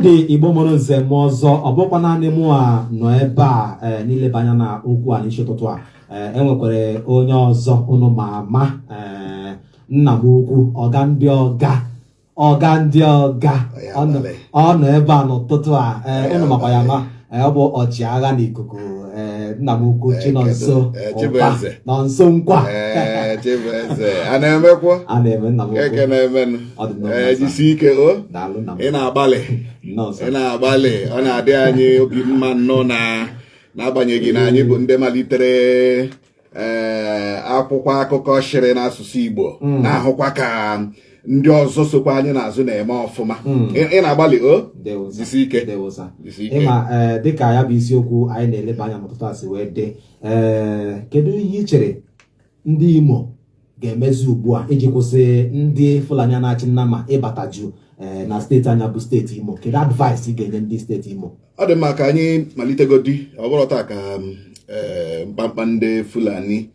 Dị Igbo mụrụ nze mụọ ọzọ, ọ bụkwa naanị mụ a nọ ebe a n'ileba anya na okwu a n'isi ụtụtụ a. Enwekwara onye ọzọ unu ma ama, nna m ukwu, ọga ndị ọga, ọga ndị ọga. Ọ nọ ebe a n'ụtụtụ a. Unu makwa ya ma ọ bụ ọchịagha n'ikuku, nna m ukwu Chinonso Ụba Nonso Nkwa. A na-emekwa. A na-eme, nna m ukwu. Eke na-emenụ. Jisi ike o, ị na-agbalị, ị na-agbalị. Ọ na-adị anyị obi mma nnọọ na n'agbanyeghị na anyị bụ ndị malitere akwụkwọ akụkọ shiri n'asụsụ Igbo, na-ahụkwa ka ndị ọzọ sokwa anyị n'azụ na-eme ọfụma. Ị na-agbalị o, jisi ike. Ịma dịka ya bụ isiokwu anyị na-eleba anya n'ụtụtụ a si wee dị, kedu ihe ị chere ndị Imo ga-emezi ugbu a iji kwụsị ndị Fulani na-achị nnama ịbataju na steeti anya bụ steeti Imo? Kedu advice ị ga-enye ndị steeti Imo? Ọ dị mma ka anyị malitegodi. Ọ bụrụ taa ka mkpamkpa ndị Fulani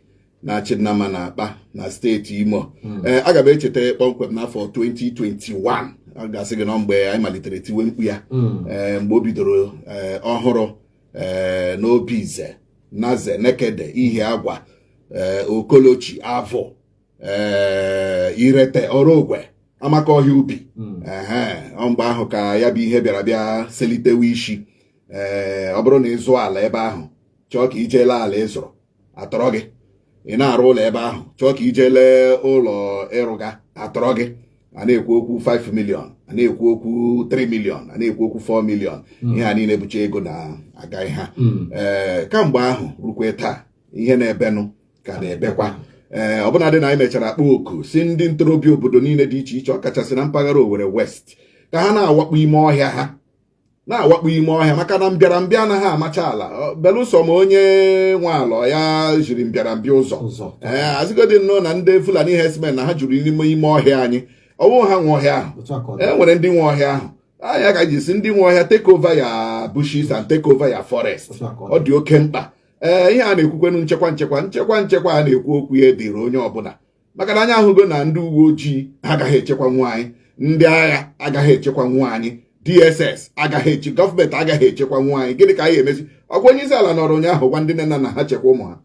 na-achị nnama na-akpa na steeti Imo. Ee, aga m echeta kpọmkwem n'afọ 2021, a ga-asị gị nọ mgbe anyị malitere tiwe mkpu ya, ee, mgbe o bidoro ọhụrụ, ee, n'Obinze, Naze, Nekede, Ihiagwa, ee, Okolochi, Avụ, ee, Irete, Orogwe, Amaka Ọhịa Ubi. Ehe, ọ mgbe ahụ ka ya bụ ihe bịara bịa selitewe isi. Ee, ọ bụrụ na ịzụ ala ebe ahụ, chọọ ka ije lee ala ị zụrụ, atọrọ gị. Ị na-arụ ụlọ ebe ahụ, chọọ ka ije lee ụlọ ịrụga, atọrọ gị. A na-ekwu okwu 5 million, a na-ekwu okwu 3 million, a na-ekwu okwu 4 million. Ihe a niile bụcha ego na-aga ihe a. Ee, kamgbe ahụ rukwe taa, ihe na-ebenụ ka na-ebekwa. Ee, ọbụnadị na anyị mechara kpọọ oku si ndị ntorobịa obodo niile dị iche iche, ọkachasị na mpaghara Owerri West, ka ha na-awakpo ime ọhịa, ha na-awakpo ime ọhịa, maka na mbịarambịa anaghị amacha ala. Belụsọ ma onye nwe ala ya jiri mbịarambịa ụzọ. Ee, azịgodị nnọọ na ndị Fulani herdsmen na ha juru n'ime ime ọhịa anyị, ọwụ ha nwe ọhịa ahụ. E nwere ndị nwe ọhịa ahụ. Anyị ka ji si ndị nwe ọhịa, take over ya bushes and take over ya forest. Ọ dị oke mkpa. Ee, ihe a na-ekwukwenu, nchekwa, nchekwa, nchekwa, nchekwa a na-ekwu okwu ya dịrị onye ọbụla, maka na anyị ahụgo na ndị uwe ojii agaghị echekwa nwa anyị, ndị agha agaghị echekwa nwa anyị, DSS agaghị eche, gọọmenti agaghị echekwa nwa anyị. Gịnị ka anyị emezi? Ọkwa onye isi ala nọrọ ụnyaahụ gwa ndị nne na nna ha chekwa ụmụ ha.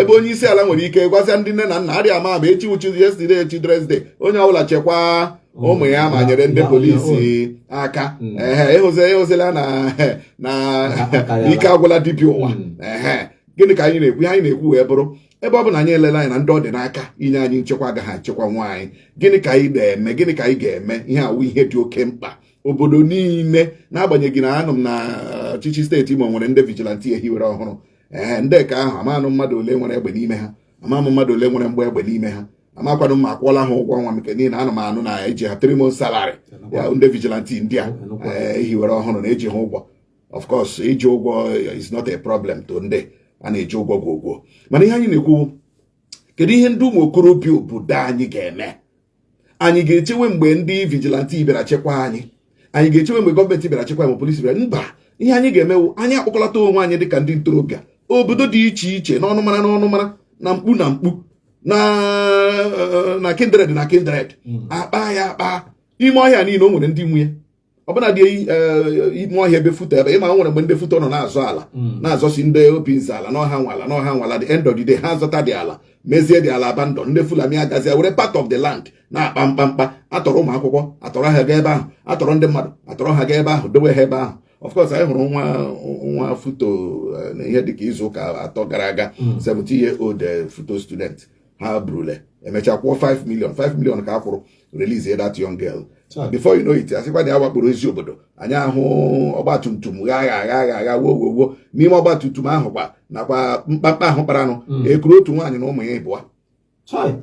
Ebe onye isi ala nwere ike gwazia ndị nne na nna arịa ama ama echi wuchi yesterday, Children's Day, onye ọbụla chekwa ụmụ ya ma nyere ndị polisi aka. Ehe, ịhụzila na ike agwụla dibịa ụwa. Ehe, gịnị ka anyị na-ekwu? Ihe anyị na-ekwu wee bụrụ, ebe ọ bụ na anyị elele anyị na ndị ọ dị n'aka inye anyị nchekwa agaghị achịkwa nwaanyị, gịnị ka anyị na-eme? Gịnị ka anyị ga-eme? Ihe awụ ihe dị oke mkpa obodo niile. N'agbanyeghị na anụ m na ọchịchị steeti Imo nwere ndị vigilante ehiwere ọhụrụ, ee, ndị ka ahụ amanụ mmadụ ole nwere egbe n'ime ha, amamụ mmadụ ole nwere mgbe egbe n'ime ha, amakwanụ m akwụọla ha ụgwọ ọnwa, nke niile anụ m anụ na eji ha 3 months salary ya. Ndị vigilante ndị a ehiwere ọhụrụ na-eji ha ụgwọ. Of course, iji ụgwọ is not a problem to ndị a na-eji ụgwọ gwogwo, mana ihe anyị na-ekwu, kedu ihe ndị ụmụ okorobịa obodo anyị ga-eme? Anyị ga-echewe mgbe ndị vigilante bịara chekwa anyị? Anyị ga-echewe mgbe gọọmenti bịara chekwa ma polisi bịara? Mba. Ihe anyị ga-emewu, anyị akpọkọlata onwe anyị dịka ndị ntorobịa obodo dị iche iche, n'ọnụmara n'ọnụmara, na mkpu na mkpu, na kindred na kindred, akpa ya akpa ime ọhịa niile. O nwere ndị nwe ya, ọbụna dị ime ọhịa ebe FUTO, ebe ịma nwere mgbe ndị FUTO nọ na-azọ ala, na-azọsi ndị Obinze ala n'ọha nwala, n'ọha nwala. The end of the day, ha zọta dị ala, mezie dị ala abandon. Ndị Fulani agazia were part of the land na-akpa mkpamkpa. Atọrọ ụmụ akwụkwọ, atọrọ ha gaa ebe ahụ, atọrọ ndị mmadụ, atọrọ ha gaa ebe ahụ, dowe ha ebe ahụ. Of course, anyị hụrụ nwa nwa FUTO na ihe dịka izu ụka 3 gara aga, 70 year old FUTO student ha burule, emechaa kwụọ 5 million. 5 million ka a kwụrụ release that young girl. Before you know it, asịkwa na ya wakporo ezi obodo anyị. Ahụ ọgbatumtum gha agha agha agha agha, wo wo wo n'ime ọgbatumtum ahụ kwa, nakwa mkpamkpa ahụ kparanụ, ekuru otu nwaanyị na ụmụ ya ịbụọ.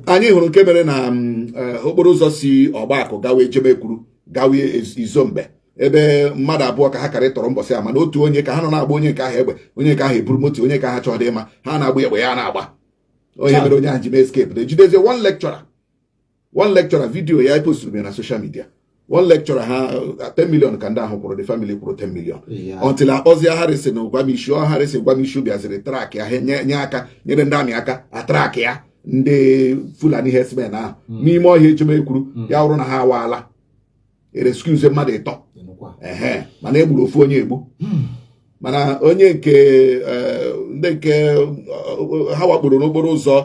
Anyị hụrụ nke mere na okporo ụzọ si Ọgbakụ gawa Ejemekwuru, gawa Izombe, ebe mmadụ abụọ ka ha karị tọrọ mbọsị a, mana otu onye ka ha nọ na-agba onye nke ahụ egbe, onye nke ahụ eburu moto onye nke ahụ chọrọ ịma ha na-agba egbe, ya na-agba onye mere onye ahụ ji mee escape. Na ejidezie one lecturer, one lecturer, video ya posturu ya na social media. One lecturer ha 10 million ka ndị ahụ kwụrụ, the family kwụrụ 10 million, until akpọzie Harrison Gwamishu. Harrison Gwamishu bịaziri track ya, nye aka, nyere ndị amị aka atrack ya ndị Fulani herdsmen ahụ n'ime ọhịa Ejemekwuru. Ya wụrụ na ha awaala. Erescuezie mmadụ 3. Ịnụkwa. Ehe, mana e gburu ofu onye egbu. Mana onye nke ndị nke ha wakporo n'okporo ụzọ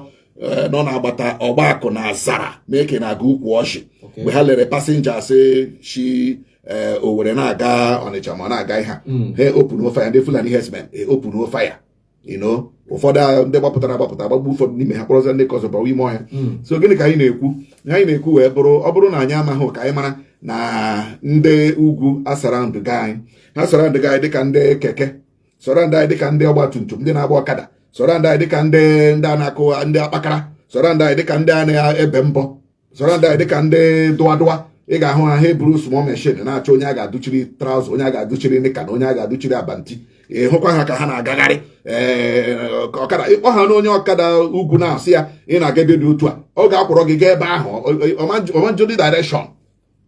nọ n'agbata Ọgbakụ na Azara Meke na-aga ukwu ọchị, mgbe ha lere passengers shi Owerri na-aga Ọnịcha ma ọ na-aga ihe a, ha open fire. Ndị Fulani herdsmen open fire. Ụfọdụ ndị gbapụtara agbapụta, agbagbu ụfọdụ n'ime ha, kpọrọzie ndị ka ọzọ bawa ime ọhịa. So gịnị ka anyị na-ekwu? Ihe anyị na-ekwu wee bụrụ, ọ bụrụ na anyị amaghị ka anyị mara na ndị ugwu asara ndụga anyị, ha sara ndụga anyị dịka ndị keke, sọrọ ndị anyị dịka ndị ọgba tum tum, ndị na-agba ọkada, sọrọ ndị anyị dịka ndị a na-akụ, ndị akpakara, sọrọ ndị anyị dịka ndị a na-ebe mbọ, sọrọ ndị anyị dịka ndị dụwadụwa. Ị ga-ahụ ha, ha eburu small machine na-achọ onye a ga-adụchiri trouser, onye a ga-adụchiri knicker na onye a ga-adụchiri abanti. Ị hụkwa ha ka ha na-agagharị. Ee, ọkada, ịkpọ ha na onye ọkada ugwu na-asị ya ị na-aga ebe dị otu a, ọ ga-akwọrọ gị gaa ebe ahụ ọmanjodi direction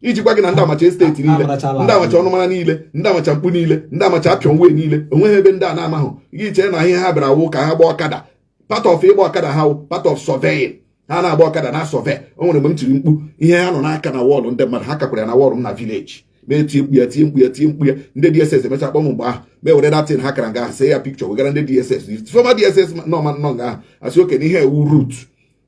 iji gwa gị na ndị amacha steeti niile, Amarachala. ndị amacha ọnụmara niile, ndị amacha mkpu niile, ndị amacha apịọnwe niile, onweghị ebe ndị a na-amahụ. Gị chee na ihe ha bịara wụ ka ha gbaa ọkada. Part of ịgba ọkada ha wụ part of surveying. Ha na-agba ọkada na survey. O nwere mgbe m tiri mkpu ihe ha nọ n'aka na wall ndị mmadụ, ha kakwara ya na wall m na village. Ma etie mkpu ya, tie mkpu ya, tie mkpu ya, ndị DSS emecha kpọ m. Mgbe ahụ ma ewere datin ha kara nga ahụ, see ya picture, wegara ndị DSS, former DSS nọ nọ nga ahụ, asị oke na ihe ewu route,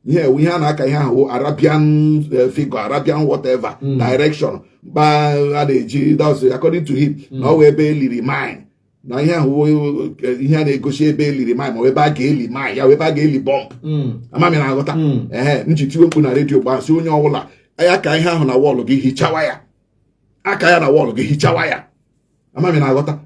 ihe ewu ihe a na-aka, ihe ahụ wụ Arabian figure, Arabian whatever direction mkpa a na-eji. That's according to him, na ọ wụ ebe eliri mine, na ihe ahụ wụ ihe a na-egosi ebe eliri mine, ma ọ ebe a ga-eli mine ya, wụ ebe a ga-eli bomb. Amami na aghọta. Ehe, m ji tiwe mkpu na redio gbaa, sị onye ọbụla ya ka ihe ahụ na wall gị, hichawa ya, aka ya na wall gị, hichawa ya. Amami na aghọta.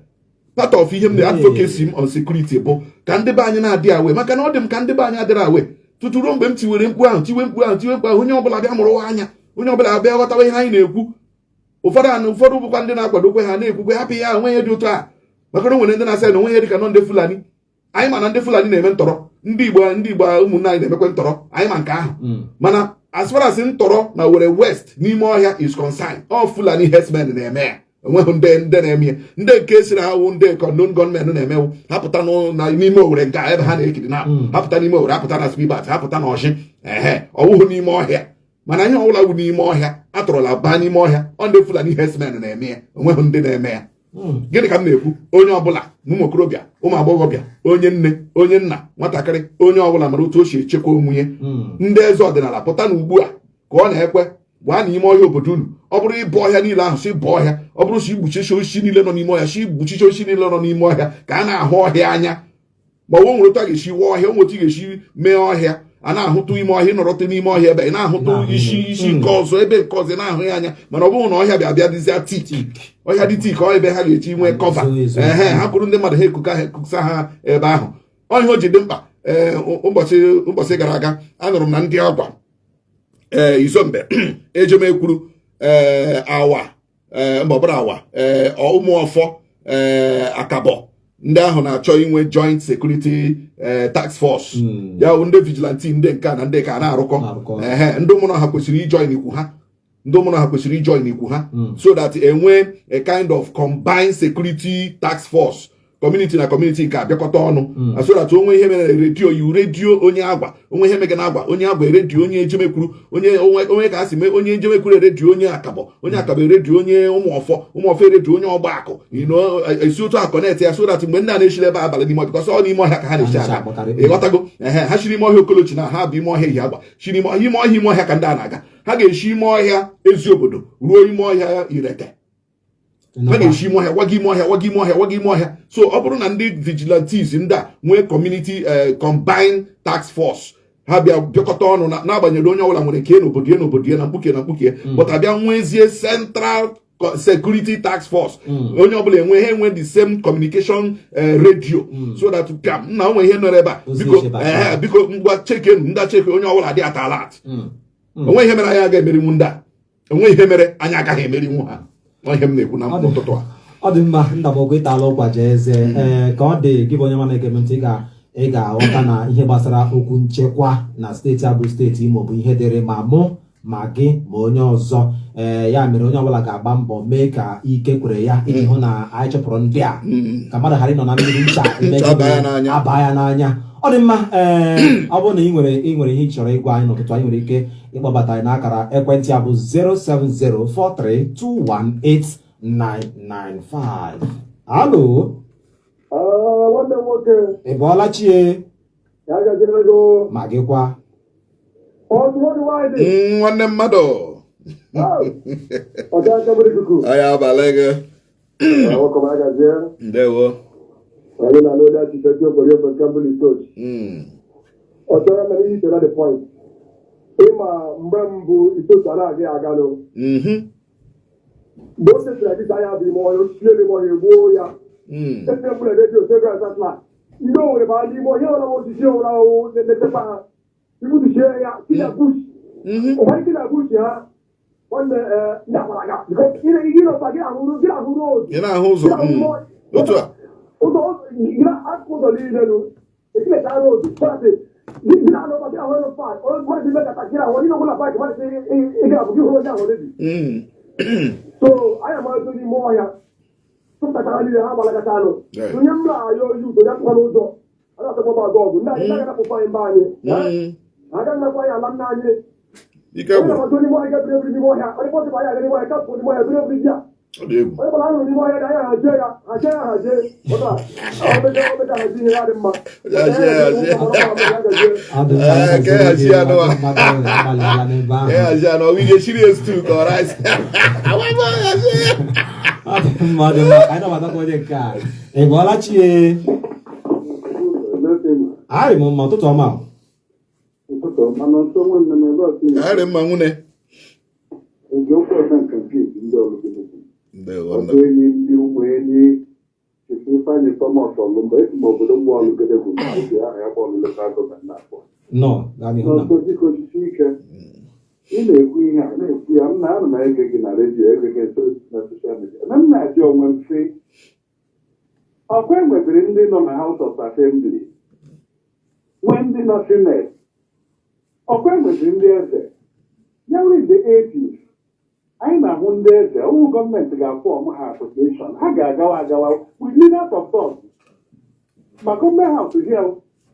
Part of ihe m na advocacy m on security bụ ka ndị be anyị na-adị awe, maka na ọ dị m ka ndị be anyị adịrị awe tutu ruo mgbe m tiwere mkpu ahụ, tiwe mkpu ahụ, tiwe mkpu ahụ, onye ọbụla bịa mụrụwa anya, onye ọbụla bịa ghọtawa ihe anyị na-ekwu. Ụfọdụ anụ, ụfọdụ bụkwa ndị na-akwadokwe ha na-ekwukwe hapụ ihe ahụ, nwe ihe dị otu a, maka na o nwere ndị na-asị na onwe ihe dị ka nọ ndị Fulani. Anyị ma na ndị Fulani na-eme ntọrọ ndị Igbo, ndị Igbo ụmụnne anyị na-emekwe ntọrọ, anyị ma nke ahụ. Mana as far as ntọrọ na Owerri West n'ime ọhịa is concerned, all Fulani herdsmen na-eme ya. Onweghị ndị na-eme ya. Ndị nke siri ha wụ ndị unknown gunmen na-emewu, ha pụta n'ime Owerri nke a ebe ha na-ekiri na ha pụta n'ime Owerri, ha pụta na Speedbat, ha pụta na Ọshị, ehe, ọwụhụ n'ime ọhịa. Mana ihe ọbụla wụ n'ime ọhịa, atọrọla baa n'ime ọhịa, ọ ndị Fulani herdsmen na-eme ya. Onweghị ndị na-eme ya. Gịnị ka m na-ekwu? Onye ọbụla, ụmụ okorobịa, ụmụ agbọghọbịa, onye nne, onye nna, nwatakịrị, onye ọbụla mara otu o si echekwa onwe ya. Ndị eze ọdịnala, pụta na ugbu a ka ọ na-ekwe gbaa n'ime ọhịa obodo unu. Ọ bụrụ ịbụ ọhịa niile ahụ, si bụ ọhịa. Ọ bụrụ si igbuchichi osisi niile nọ n'ime ọhịa, si igbuchichi osisi niile nọ n'ime ọhịa, ka a na-ahụ ọhịa anya. Ma ọ nwere otu a ga-esi wụọ ọhịa, o nwere otu ị ga-esi mee ọhịa a na-ahụtụ ime ọhịa. Ịnọrọtụ n'ime ọhịa ebe ị na-ahụtụ Na-ahụ isi ihe. isi nke ọzọ, ebe nke ọzọ ị na-ahụ ya anya. Mana ọ bụrụ na ọhịa bịa dịzịa thick, ọhịa dị thick, ọ ebe ha ga-eji nwee cover. Ezo ezo. Ehe, ha bụrụ ndị mmadụ, ha ekuka, ha ekusa ha ebe ahụ. Ọ ihe o ji dị mkpa. Ee, ụbọchị gara aga, anụrụ m na ndị agwa, ee, Izombe, Ejemekwuru, ee, awa, ee, mba, ọ bụrụ awa, ee, Ụmụọfọ, ee, Akabọ, ndị ahụ na-achọ inwe joint security task force. Ya bụ ndị vigilante, ndị nke a na ndị nke a na-arụkọ. Na-arụkọ. Ehe, ndị ụmụnna ha kwesịrị ijoin ikwu ha, ndị ụmụnna ha kwesịrị ijoin ikwu ha, so that enwee a kind of combined security task force, community na community nke abịakọta ọnụ, na so that onwe ihe mere, redio yu redio onye agwa, onwe ihe mege na agwa, onye agwa eredio onye Ejemekwuru, onye onwe onye ka a si mee, onye Ejemekwuru eredio onye Akabọ, onye Akabọ eredio onye Ụmụọfọ, Ụmụọfọ eredio onye Ọgbakụ, esi otu a connect ya, so that mgbe ndị a na-eshiri ebe abalị n'ime ọhịa, because ọ n'ime ọhịa ka ha na-eshi Ha na-eshi aga. agbakarị. Ịghọtago? Ehe, ha shiri ime ọhịa Okolochi na ha bụ ime ọhịa Ihi Agba, shiri ime ọhịa, ime ọhịa, ime ọhịa ka ndị a na-aga. Ha ga-eshi ime ọhịa ezi obodo ruo ime ọhịa Irete. Ha ga-esi ime ọhịa waga ime ọhịa, waga ime ọhịa, waga ime ọhịa. So ọ bụrụ na ndị vigilantes ndị a nwee community combined task force, ha bịa bịakọta ọnụ n'agbanyeghị onye ọbụla nwere nke n'obodo ya, n'obodo ya, na mkpuke na mkpuke, but abịa nwezie central security task force, onye ọbụla enwe, ha enwe the same communication radio, so that pịam nna onwe ihe nọrọ ebe a, Ozi biko esi ebe a. ehe, biko ngwa chekenu, ndị a cheke, onye ọbụla dị at alert. Onwe ihe mere anyị agaghị emerinwu ndị a. Onwe ihe mere anyị agaghị emerinwu ha. Ọ ihe m na-ekwu na ụtụtụ a. Ọ dị mma, Ndabọgụ, ịtala ụkwa jee eze. Ee, ka ọ dị gị bụ onye ma na-ege m ntị, ị ga-aghọta na ihe gbasara okwu nchekwa na steeti a bụ steeti Imo bụ ihe dịrị ma mụ ma gị ma onye ọzọ. Ee, ya mere onye ọbụla ga-agba mbọ mee ka ike kwere ya iji hụ na anyị chụpụrụ ndị a, ka mmadụ ghara ịnọ na mmiri ncha eme Ncha abaa ya n'anya. Abaa ya n'anya. Ọ dị mma. Ee, ọ bụrụ na ị nwere ihe ị chọrọ ịgwa anyị n'ụtụtụ, anyị nwere ike ịkpọbata anyị n'akara ekwentị a bụ 07043218995. Alo. Nwanne m nwoke. Ị bọọla chie? Ya gaziri ego. Ma gị kwa? Otu nwoke nwaanyị dị. Nwanne mmadụ. Ọcha aka bụrụ ikuku. Onye abalị gị. Nwoke m, agazie. Ndewo. Onye na-alụ onye achịcha ji ogbori ogbe nke mbụ n'Itochi. Ọ chọrọ mere ihe itere the point. Ịma mgbe mbụ Itochi a na-aga aganụ. Mgbe o setịrị dịka anya bụ ime ọhịa, osisi elu ime ọhịa egbuo ya. Ese mkpụrụ redio several satellite. Ndị Owere bara n'ime ọhịa ọla, osisi ọwụla ahụ na-emetekwa ha. Igbutuchie ya, kila bush. Ụfọdụ kila bush ha nwanne ndị agbara aga. Ịnọta gị ahụ road. Ị na-ahụ ụzọ. Otu a. Ụzọ gị akụkụ ụzọ niile nụ. Ekileta road. Kọlasị gị na-anọkwa gị ahụ park. Onye mmadụ mekata gị ahụ onye nọkwụla park mmadụ sị ị ga-abụ gị hụrụ onye ahụ ready. So anyị amalite n'ime ọhịa. Tụpụtachara niile ha gbalagata anụ. Onye m na-ayọ oyi udo ya tụkwa n'ụjọ. A na-atụkwa m agụ ọgụ. Ndị anyị agaghị anapụkwa anyị mba anyị. Agaghị anapụ anyị ala nna anyị. Ike Onye gwụrụ. na-akwado n'ime ọhịa ga-ebiri ebiri n'ime ọhịa. Onye pọtụ anyị aga n'ime ọhịa kapụ n'ime ọhịa biri ebiri di ya. Ọ dị egwu. Onye bụla ahụrụ n'ime ọhịa ga anyị hazie ya, hazie ya, hazie. Pụta omeja hazie ihe ya dị mma. Hazie, hazie. Ọ dị mma. Ee, ka ya hazie gaziri gị. anụ a. Nwanne mmadụ agbalịala n'ebe ahụ. Ee, hazie anụ ọ ga eshiri ya stew ka ọ rice. Hazie ya. Ọ dị mma, ọ dị mma. Ka anyị nabatakwa onye nke a. Ị bọọla chie? Arị m mma, ụtụtụ ọma. Ụtụtụ ọma na nso, nwanne m, ebe ọsị. Arị mma, nwune. Oge okwu ọzọ nke nke ndị ọlụgụ. Ndewo. Ọdụ enyi ndị ụmụ enyi Chief Ifeanyị Thomas Ọlụmba, esi m obodo mgbe Ọlụgedegwu oge ahụ ya bụ Ọlụ Local Government na-akpọ. Nọ gaa n'ihu na. N'ọsọ, biko jisie ike. Ị na-ekwu ihe a na-ekwu ya, m na ana m ege gị na redio, ege gị na social media, na m na-ajụ onwe m sị, ọkwa enwebiri ndị nọ na House of Assembly, nwee ndị nọ Senate, ọkwa enwebiri ndị eze ya were in the 80s anyị na-ahụ ndị eze ọwụ gọọmenti ga-afọm ha association, ha ga-agawa agawa with leaders of thought ma government house here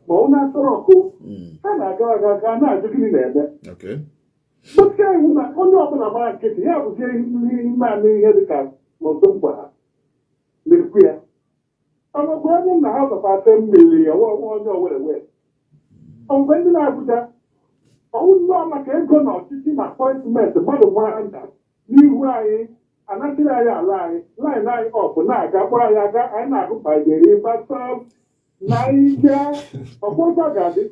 ma ọ na-asọrọ ọkụ, ha na-agawa aga aga na-ajụ gịnị na-eme. Dochie iwu na onye ọbụla gbara nkịtị ya bụzie ihe ime anụ ihe dịka n'ọzọ mkpa ha na-ekwu ya. Ọnwekwa onye nna House of Assembly, ọnwa onye Owerri wee mgbe ndị na-Abuja ọwụ nnọọ maka ego na ọchịchị na appointment mmadụ gbara nta n'ihu anyị, anachiri anyị ala anyị, line anyị ọpụ na-aga kpọrọ anyị aga, anyị na-agụ by the river side na ije ọkpọzọ ga-adị.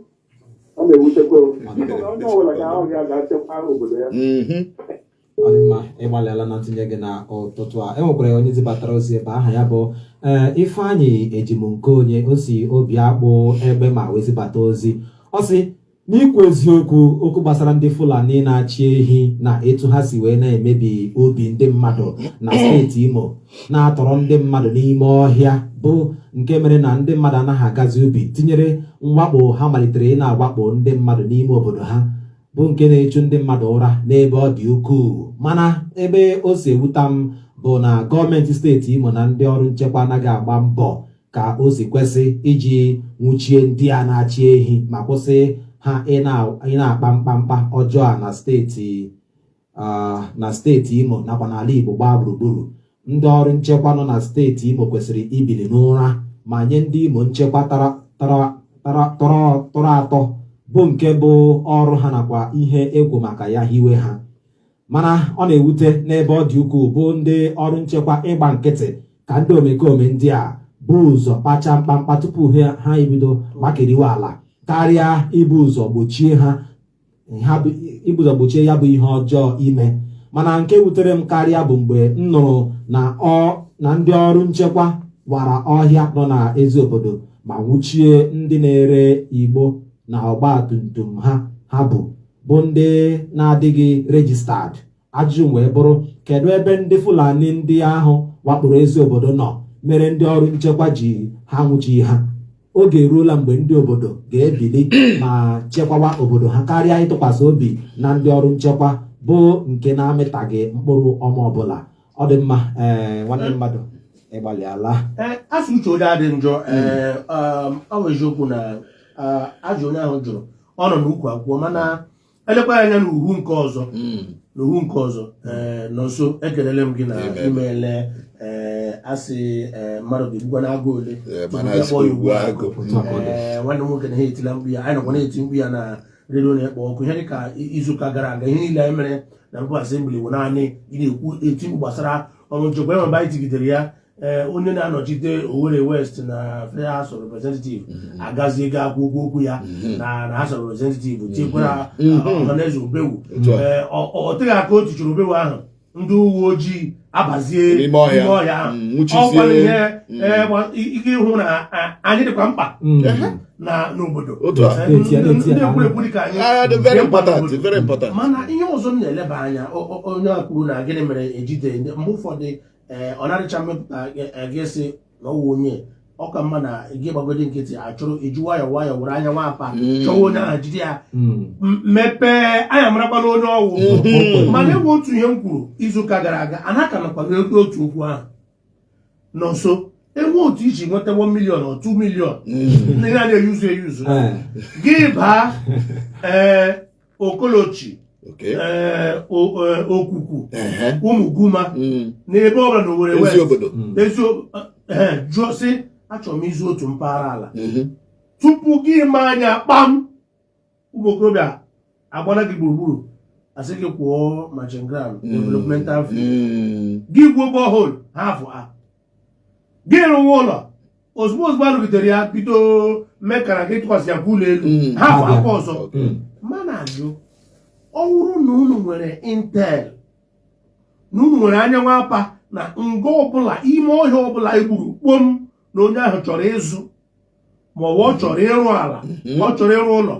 Ọ na-ewutekwa na onye ọbụla ga-ahụ ya ga-achekwa obodo ya. Ọ dị mma, ịgbalịala na ntinye gị na ụtụtụ a. E nwekwara onye zibatara ozi ebe aha ya bụ ee Ifeanyị Ejimnke, onye o si obi akpụ egbe ma wee zibata ozi. Ọ sị n'ikwu eziokwu, okwu gbasara ndị Fulani na-achị ehi na etu ha si wee na-emebi obi ndị mmadụ na steeti Imo, na-atọrọ ndị mmadụ n'ime ọhịa, bụ nke mere na ndị mmadụ anaghị agazi ubi, tinyere mwakpo ha malitere ị na-awakpo ndị mmadụ n'ime obodo ha, bụ nke na-echu ndị mmadụ ụra n'ebe ọ dị ukwuu. Mana ebe o si ewuta m bụ na gọọmenti steeti Imo na ndị ọrụ nchekwa anaghị agba mbọ ka o si kwesị iji nwụchie ndị a na-achị ehi ma kwụsị ha ị na-akpa mkpamkpa ọjọọ a na steeti Imo nakwa n'ala Igbo gbaa gburugburu. Ndị ọrụ nchekwa nọ na steeti Imo kwesịrị ibili n'ụra ma nye ndị Imo nchekwa tara tara tara tọrọ tọrọ atọ, bụ nke bụ ọrụ ha nakwa ihe egwu maka ya hiwe ha. Mana ọ na-ewute n'ebe ọ dị ukwuu bụ ndị ọrụ nchekwa ịgba nkịtị ka ndị omekome ndị a bụ ụzọ kpacha mkpamkpa tupu ha ebido gbakeriwe ala, karịa ibu ụzọ gbochie ha, ibu ụzọ gbochie ya bụ ihe ọjọọ ime. Mana nke wutere m karịa bụ mgbe m nụrụ na ọ na ndị ọrụ nchekwa wara ọhịa nọ n'ezi obodo ma nwụchie ndị na-ere igbo na ọgba tum tum ha bụ ndị na-adịghị registered. Ajụjụ wee bụrụ, kedu ebe ndị Fulani ndị ahụ wakporo ezi obodo nọ mere ndị ọrụ nchekwa ji ha nwụchi ha? Oge eruola mgbe ndị obodo ga-ebili ma chekwawa obodo ha karịa ịtụkwasị obi na ndị ọrụ nchekwa, bụ nke na-amịtaghị mkpụrụ ọma ọbụla. Ọ dị mma. Ee, nwanne mmadụ, ịgbalịala. Ee, asị uche onye adị njọ. Ee, ọ bụ eziokwu na Ajụ onye ahụ jụrụ, ọ nọ n'ukwu akwụkwọ, mana elekwa ya anya n'uhu nke ọzọ, n'uhu nke ọzọ. Ee, nọ nso, ekelele m gị na Amen. imeele. Ee, asị, ee, mmadụ ga-egbukwa n'agụ ole Ee, tupu mana ya kpọọ ya ugbu ugbu agụ. Otu a ka ọ dị. Ee, nwanne m nwoke na ha etila mkpu ya, anyị nọkwa na-eti mkpu ya na redio na-ekpo ọkụ ihe dịka izuụka gara aga. Ihe niile anyị mere na mbụ assembly bụ naanị ị na-ekwu, eti mkpu gbasara ọrụ nchekwa. Enwe mgbe anyị tigidere ya, ee, onye na-anọchite Owerri West na Federal House of Representative agazie ga akwụ ụgwọ okwu ya na House of Representative, tinyekwara Ọhaneze Obewu. Otu a. Ee, ọ teghị aka o tichiri Obewu ahụ, ndị uwe ojii abazie n'ime ọhịa. N'ime ọhịa ahụ. Nwụchizie. Ọ gwara ihe, ee, ike ịhụ na anyị dịkwa mkpa na n'obodo. Otu a. Ee, Na-eti ya, na-eti ya. ndị ekwurekwu dịka anyị Ah, dị very dị mkpa important, n'obodo. very important. Mana ihe ọzọ m na-eleba anya, onye a kwuru na gịnị mere ejide mgbe ụfọdụ, ee, ọ narịcha mmepụta gị sị na ọwụ onye ọka mma na gị gbagodi nkịtị, achụrụ eji nwayọọ nwayọọ were anya nwapa chọwa onye ahụ, jide ya, mepee anya, marakwana onye ọwụ. Mana enwe otu ihe m kwuru izuụka gara aga, ana ka nọkwa n'otu okwu ahụ nọ nso. Enwe otu iji nweta 1 million or 2 million ndị na-eyuzu eyuzu, gị baa, ee, Okolochi, ee, Okwukwu, Ụmụguma, n'ebe ọ bụla na Owerri Ezi West, obodo. Ezi ee, jụọ sị, achọrọ m izu otu mpaghara ala, tupu gị ma anya kpam, ụmụ okorobịa agbara gị gburugburu, asị gị kwụọ marching ground developmental fee, gị gwuo borehole ha afọ a, gị rụwa ụlọ, ozugbo ozugbo arụgidere ya bido mee kara gị tụkwasị ya kwa ụlọ elu, ha afọ akwa ọzọ. Mana ajụ, ọ bụrụ na unu nwere intel, na unu nwere anya nwapa na nga ọbụla, ime ọhịa ọbụla egburu kpom, na onye ahụ chọrọ ịzụ, ma ọ bụ ọ chọrọ ịrụ ala, ọ chọrọ ịrụ ụlọ,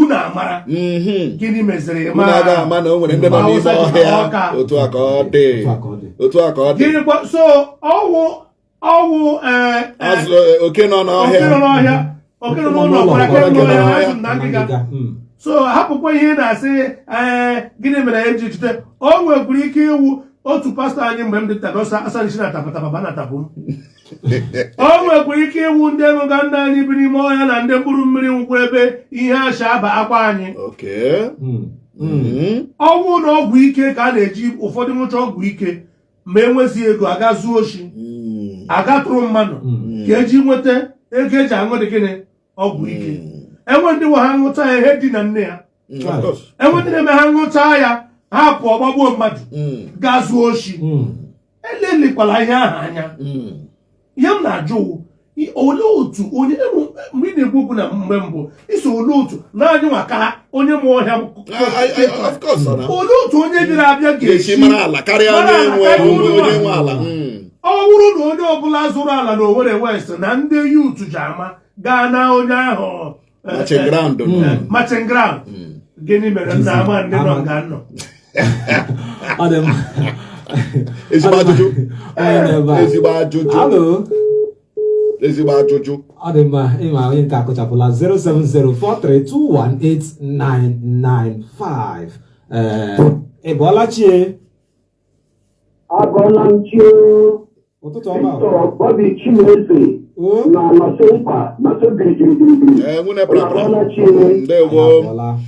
unu amara, gịnị meziri Unu agaghị ama na o nwere ndị nọ n'ime Hausa ji ọhịa? ọka. Otu a ka ọ dị. Otu a ka ọ dị. Otu a ka ọ dị. Gịnịkwa so ọwụ ọwụ, ee, ee, Azụ oke nọ oke nọ n'ọhịa. n'ọhịa, oke nọ n'ụlọ kwara kwara ke nọ ke nọ n'ọhịa, n'ọhịa. azụ na ngịga. So hapụkwa ihe ị na-asị, ee, gịnị mere eji jide? O nwekwara ike iwu otu pastọ anyị mgbe m dị nta asarisi na tapatapa na tapụ m. O nwekwara ike iwu ndị ṅụga nna anyị bi n'ime ọhịa na ndị mkpụrụ mmiri nkwụ ebe ihe asha aba akwa anyị. Ọnwụ na ọgwụ ike ka a na-eji ụfọdụ nwụcha ọgwụ ike, ma enwezighị ego, aga zuo oshi, aga tụrụ mmadụ ka eji nweta ego eji aṅụ dị gịnị ọgwụ ike. Enwe ndị nwe ha ṅụcha ya, ihe dị na nne ya. Of course. Enwe ndị na-eme ha ṅụcha ya, ha pụọ gbagbuo mmadụ, gaa zuo oshi. Elelikwala ihe ahụ anya. Ihe m na-ajụ wụ, olee otu onye mgbe ị na-ekwu okwu na mgbe mbụ iso, olee otu naanị nwa ka onye mụọ ọhịa Of course, ọ na. olee otu onye bịara abịa ga-esi ga-esi mara ala karịa mara onye ala nwe karịa onye onye nwe ala? Ọ bụrụ na onye ọbụla zụrụ ala na Owerri West na ndị youth ji ama gaa na onye ahụ, Marching ground. Marching ground, gịnị mere nna ama ndị nọ nga nọ? Ọ dị mma. Ezigbo ajụjụ. Onye nọ ebe a. Ezigbo ajụjụ. Alo. Ezigbo ajụjụ. Ọ dị mma, ịma onye nke akụchapụla. 07043218995. Ee, ị bọọla chie? Agọla m chi. Ụtụtụ ọma. Victor Bobby Chineze o na nọsọ nkwa nọsọ girigirigirigiri. Ee, nwunye prapra. Agọla chi. Ndewo. Abọọla.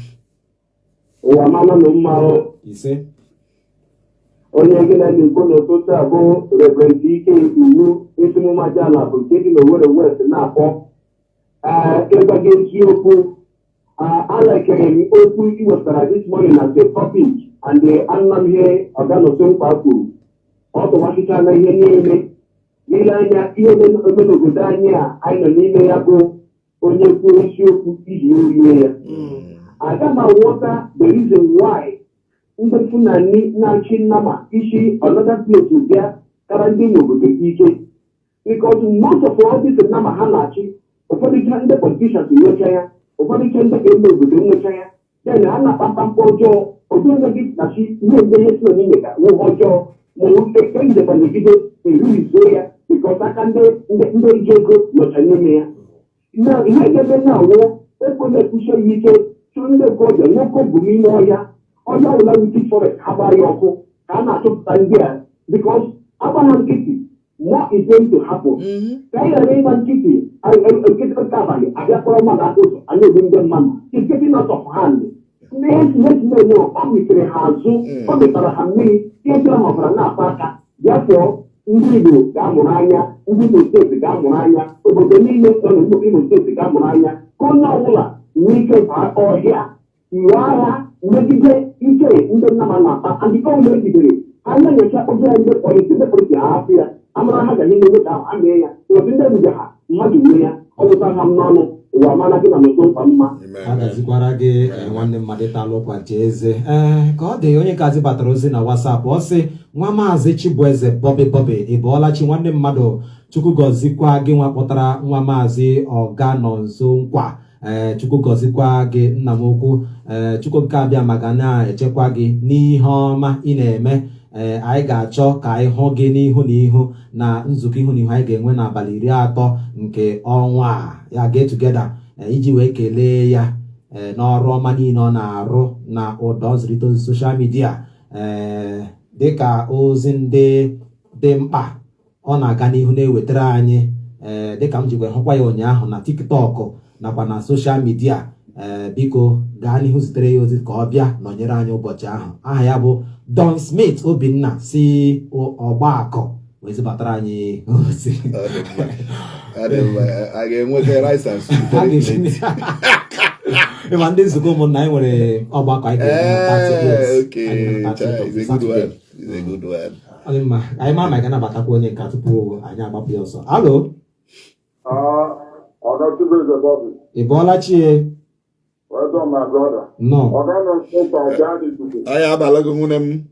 Ụwa mama na mma. Ise. Onye gị na na-ekwu n'ụtụtụ a bụ Reverend Ike Iwu Esimụmajala, bụ nke dị n'Owerri West na-akpọ. Ee, ịgwa gị eziokwu, alekere m okwu ị wetara this morning as a topic and the anam ihe ọganọsọ nkwa kwuru, ọ tụwasịchala ihe niile n'ile anya. Ihe eme n'obodo anyị a anyị nọ n'ime ya bụ onye kwuo isiokwu iji rie ya. Aga m aghọta the reason why ndị Fulani na-achị nnama isi another place bịa kara ndị n'obodo ike, because most of all this nnama ha na-achị, ụfọdụ cha ndị politicians nwecha ya, ụfọdụ cha ndị ga-eme obodo nwecha ya. Then ha na-akpa mkpamkpa ọjọọ ọjọọ enweghị na chi ihe mgbe ihe si n'ime ka nwụ ọjọọ ma ejidekwa megide erurizuo ya, because aka ndị ndị ji ego nọcha n'ime ya. Na ihe ga-eme na awụ ekwe na-ekwuchi ya ike, chụrụ ndị okorobịa nwoke bụ n'ime ọhịa, ọhịa ọbụla witi forest, ha gbara ya ọkụ ka a na-achọpụta ndị a, because agba ha nkịtị. More is going to happen. Ka anyị ghara ịgba nkịtị nkịtị nke abalị abịa kpọrọ mmadụ aka ụzọ a na-egbu ndị mmadụ. It's getting out of hand. Ndị esi na-eme, ọ metere ha azụ, ọ metara ha mmiri, tinyechara ha ọbara na-akpa aka. Bịafọ, ndị Igbo ga-amụrụ anya, ndị Imo Steeti ga-amụrụ anya, obodo niile nọ n'Imo Imo Steeti ga-amụrụ anya, ka onye ọbụla nwee ike baa ọhịa lụọ agha megide ike ndị nnama na-akpa. And ka mgbe ejidere ha, na-enyocha oge ya, ndị polisi ha hapụ ya, amara ha ga n'ime nwoke ahụ, ha mee ya otu ndị ebube ha mmadụ nwee ya. Ọ wụsa ha m n'ọnụ ụwa mara gị na n'ụtọ mkpa mma. A gazikwara gị. Nwanne mmadụ talụ ụkwa ji eze. Ee, ka ọ dị, onye kazi batara ozi na WhatsApp, ọ sị, "Nwa Maazị Chibueze Bobby Bobby, ị bọọla chi, nwanne mmadụ. Chukwu gọzikwa gị, nwa kpọtara nwa Maazị Ọga nọ nso nkwa. Ee, Chukwu gọzikwa gị, nna m ukwu. Ee, Chukwu nke abịa maka na-echekwa gị n'ihe ọma ị na-eme. Ee, anyị ga-achọ ka anyị hụ gị n'ihu na ihu na nzukọ ihu na ihu anyị ga-enwe n'abalị 30 nke ọnwa a, ya get together, iji wee kelee ya n'ọrụ ọma niile ọ na-arụ na ụdọ nzirịta ozi social media, ee, dịka ozi ndị dị mkpa ọ na-aga n'ihu na-ewetara anyị. Ee, dịka m jikwa hụkwa ya ụnyaahụ na TikTok nakwa na social media. Ee, biko gaa n'ihu zitere ya ozi ka ọ bịa nọnyere anyị ụbọchị ahụ." Aha ya bụ Don Smith Obinna si Ọgbakọ wee zibatara anyị ozi. Ọ dị mma. Ọ dị mma. A ga-enweta rice and stew very plenty. Ịma ndị nzukọ ụmụnna anyị nwere ọgbakọ anyị ga-eme na 38. Eh, okay. Anyị ga-eme na 38 Chai, of it's a good Saturday. one. It's a good one. Ọ dị mma, anyị mara ma anyị ga-anabatakwa onye nka tupu anyị agbapụ ya ọsọ. Hello. Oga Chibueze Bobby, Ị bọọla chie. well done, my brother. Nnọọ. Oga nọ nso ọga dị ikuku. Anyị abalago, nwunye m.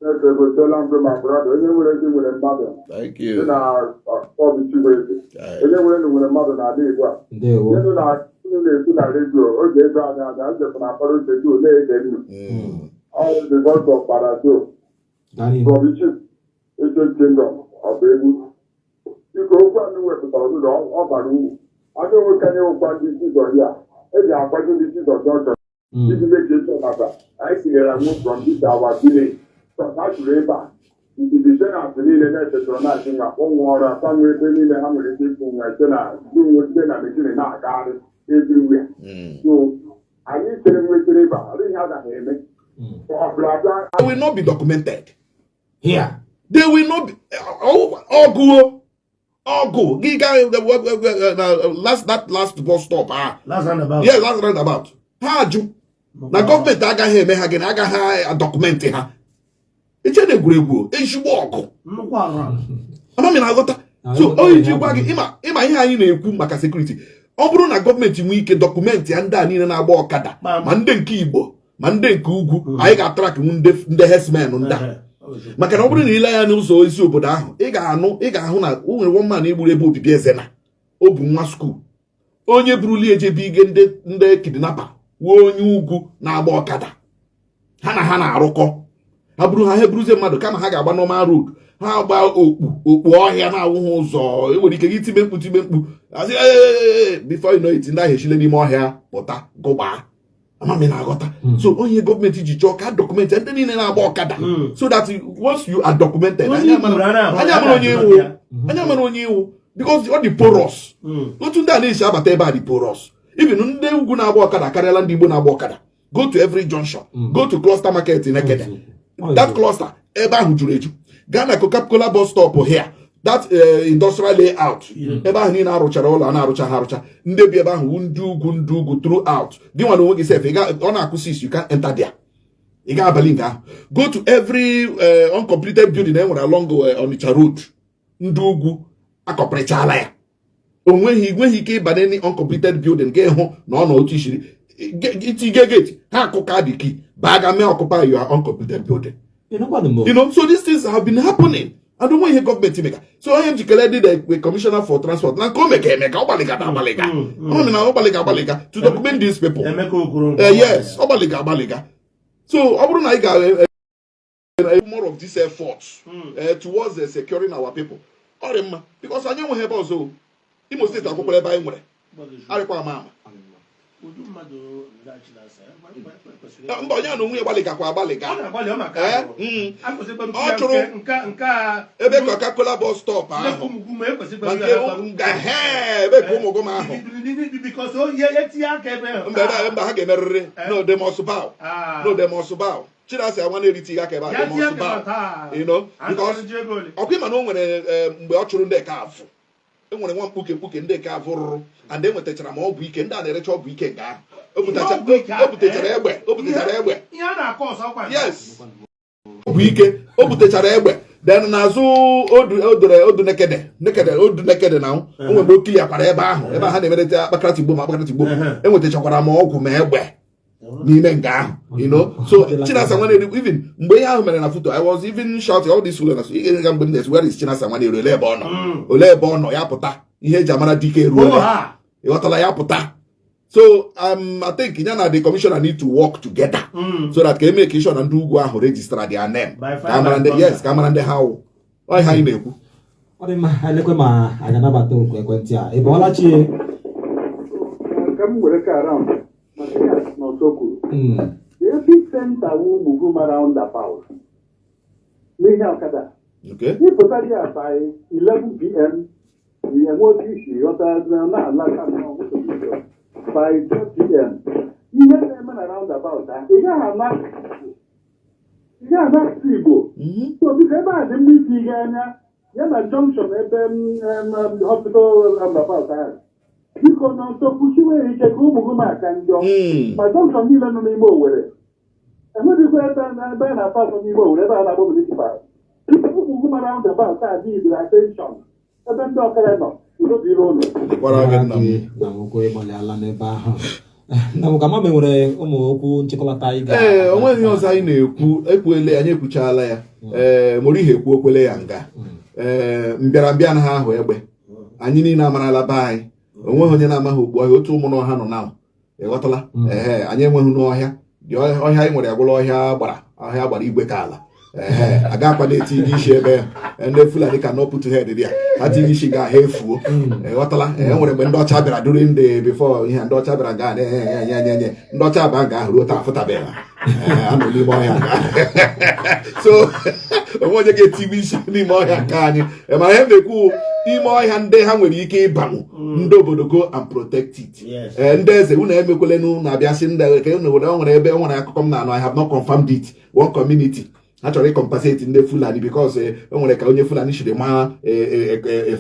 Eze gosila mbụ, my brother. Onye nwere gị nwere mmadụ. Thank Dị you. na Bobby Chibueze. Chai. Onye nwere na nwere mmadụ n'ala Igbo a. Ndewo. Ihe unu na-ekwu na redio, oge ego anyị anya, njekwa na akpara uche gị na-ege nnu. All the voice of Parado. Gaa n'ihu. Bobby Chief, Ancient Kingdom, ọ bụ egwu. Biko, okwu anyị wepụtara ụlọ, ọ bara uru. Anyị onwe ka anyị nwekwa ndị Jizọs ya. Eji akwado ndị Jizọs ọjọọ. Iji mee ka esi ọbata anyị tinyere nwụ from this our village. Ha juru ebe a. Ndidi tenant niile na-echetara na-achị nwa ụmụ ọrụ akpanwe ebe niile ha nwere ike ịkwụ nwa site na site na machine na-agagharị everywhere. So anyị chere nwetara ebe a, ọ dịghị agaghị eme. Ọ bụla abịa. They will not be documented. Here. They will not be ọgụ o. Ọgụ gị gaa na last, that last bus stop, ah. Last roundabout. Yes, last roundabout. Ha ajụ na gọọmenti agaghị eme ha gịnị, agaghị a-document ha. Iche na egwuregwu o, ezigbo ọgụ. Nnukwu arụ ala. Amami na-aghọta. So o iji gwa gị, ịma ihe anyị na-ekwu maka security, ọ bụrụ na gọọmenti nwee ike document ya, ndị a niile na-agba ọkada, ma ndị nke Igbo ma ndị nke ugwu, anyị ga-a-track ndị herdsmen ndị a. Maka na ọ bụrụ na ile anya n'ụzọ isi obodo ahụ, ị ga-anụ, ị ga-ahụ na o nwere one man egburu ebe obibi eze na o bu nwa school, onye buruli ejebe ige ndị kidnapper wuo, onye ugwu na-agba ọkada. Ha na ha na-arụkọ, ha buru ha, ha eburuzie mmadụ. Kama ha ga-agba normal road, ha gba okpu okpu ọhịa na-awụghị ụzọ. Enwere ike gị tibe mkpu, tibe mkpu, asị, "Ee," before you know it, ndị ahụ echile n'ime ọhịa pụta gụgbaa. Amami na-aghọta. So onye gọọmenti ji chọọ ka document ndị niile na-agba ọkada, so that once you are documented, Onye anyị ikwuru a na-ahụ, anyị amara onye a iwu ga-achọta. Anyị amara onye iwu, because ọ dị porous. Otu ndị a na-esi abata ebe a dị porous. Even ndị ugwu na-agba ọkada akarịala ndị Igbo na-agba ọkada. Go to every junction, go to cluster market in Nekede, that cluster ebe ahụ juru eju. Gaa na Coca-Cola bus stop here, that industrial layout, ebe ahụ niile arụchara ụlọ a na-arụcha ha arụcha, ndị bi ebe ahụ wu ndị ugwu, ndị ugwu throughout. Gị nwa na onwe gị sef, ọ na-akụ 6, you can enter there, ị ga-abalị nke ahụ. Go to every uncompleted building e nwere along Onitsha Road, ndị ugwu akọpịrịchala ya. O nweghị ike ịba n'any uncompleted building ga ịhụ na ọ nọ otu isiri itige gate ha akụka dị key baa ga mee occupy your uncompleted building. Ịnụkwanụ m. So these things have been happening and onwe ihe gọọmenti mega. So onye m jikere dị, the commissioner for transport, na nke o mega emega, ọ gbalịga na agbalịga. Ọ na ọ gbalịga agbalịga to document these people. Emeka Okoro. Yes, ọ gbalịga agbalịga. So ọ bụrụ na anyị ga more of these efforts towards securing our people, ọ dị mma, because anyị enweghị ebe ọzọ o. Imo Steeti akwụkwọ ebe anyị nwere arịkwa ama ama. Ụdị mmadụ laghachi na asa, kwesịrị Mba, onye a na onwe ya gbalịgakwa agbalịga. Ọ na-agbalị ọ maka Eh, ahụ. Akwụsị Ọ ya nke a ebe Coca-Cola bus stop ahụ. Ụmụgwụ ekwesịrị Ma nke ebe ka ụmụ gụm ahụ. Because ihe etinye aka ebe ahụ. Mba, ebe ha ga-emerịrị. No, they must bow. No, they must bow. Chinasa nwa na-eriti aka ebe a, Ya they tinye must aka bow. taa. Because Akọrọ ji ego ole? ọkwa ịma na o nwere mgbe ọ chụrụ ndị ka afụ, e nwere nwa mkpuke mkpuke ndị ka afụ rụrụ, and e nwetachara ma ọgwụ ike ndị a na-erecha ọgwụ ike nke ahụ. O Ọgwụ ike ahụ, o butechara eh? egbe, o butechara egbe. Ihe a na-akọ ọsọ kwa. Yes, ọgwụ ike, o butechara egbe. Then n'azụ odu odore odu nekede nekede odu nekede na o nwere mgbe o kiliakwara ebe ahụ, ebe ha na-emerete akpakara tigbo ma akpakara tigbo. Enwetachakwara m ọgwụ ma egbe n'ime nga ahụ. So Chinasa Nwaneri, even mgbe ihe ahụ mere na foto, I was even shouting all this na ị ga mgbe m na-esi, "Where is Chinasa Nwaneri? Olee ebe ọ nọ? Olee ebe ọ nọ?" Ya pụta, ihe eji amara dike eruola. Oh, ha. Ịghọtala? Ya pụta. So I think ya na the commissioner need to work together so that ka e make sure na ndị ugwu ahụ register their name By fire ka amara by ndị thunder. Yes, ka amara ndị ha wụ. Ọ ihe anyị na-ekwu. Ọ dị mma, elekwe ma anyị anabata oku ekwentị a. Ị bọọla chi? Ka m were ka round maka ihe a n'ọsọ kwuru. Epicenter wụ Umuguma roundabout n'ihe ọkada. Ịpụtara ya by 11 p.m., enwe otu isi ghọta na-alata by 12 p.m., ihe na-eme na roundabout a, ị gaghị ama asụsụ Igbo. So biko, ebe a dị mma iti ihe anya ya na junction ebe hospital roundabout ahụ. Biko, nọ nso kwụchiwe ya ike ka ụmụ gị aka njọ. Ma junction niile nọ n'ime Owerri, enweghịkwa ebe a na-ata atọ n'ime Owerri, ebe a na-akpọ municipal. Biko, ụmụ gị roundabout a dị attention ebe ndị ọkara nọ. Udo dịrị ụnụ. Dịkwara gị, nna m. Na nwoke ịgbalịala n'ebe ahụ na nwoke ama m nwere ụmụ okwu nchịkọlata anyị ga Ee, o nweghị ihe ọzọ anyị na-ekwu. Ekwuele, anyị ekwuchala ya. Ee, mụrụ ihe ekwu okwele ya nga. Ee, mbịarambịa anaghị ahụ egbe. Anyị niile amarala be anyị. O nweghị onye na-amaghị okpu ọhịa otu ụmụ n'ọha nọ na ịghọtala. Ehe, anyị enweghị n'ọhịa dị ọhịa anyị nwere agwụla ọhịa gbara ọhịa gbara igwe ka ala. Ehe, agakwa na-eti gị isi ebe ndị Fulani ka nọ put head dị ya, ha tinye isi ga ha efuo. Ịghọtala? E nwere mgbe ndị ọcha bịara during the before ihe ndị ọcha bịara gaa na-enye nye nye ndị ọcha ba nga ahụ ruo taa afụtabeghị ha. Ee, ha nọ n'ime ọhịa nga. So onwe onye ga-etigbu isi n'ime ọhịa nke anyị. Ee, mana ihe m na-ekwu, ime ọhịa ndị ha nwere ike ịbanwu, ndị obodo, go and protect it. Ee, ndị eze, unu emekwelenu na-abịa sị ndị ka unu were. O nwere ebe o nwere akụkọ m na-anụ, I have not confirmed it, one community ha chọrọ ịcompensate ndị Fulani because o nwere ka onye Fulani shiri maa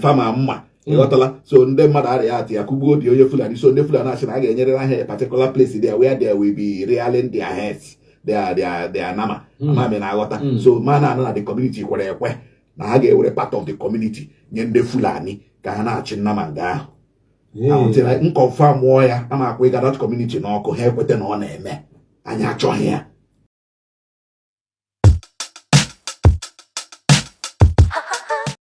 fama mma. Ịghọtala? So ndị mmadụ arịa atị ya kụgbuo dị onye Fulani. So ndị Fulani asị na a ga-enyere ha a particular place there where they will be rearing their heads, their nama amami na-aghọta. So ma na anụ na the community kwere ekwe na ha ga-ewere part of the community nye ndị Fulani ka ha na-achị nnama nga ahụ. Until m confirm mụọ ya, ama akwa ịga that community n'ọkụ, ha ekweta na ọ na-eme. Anyị achọghị ya.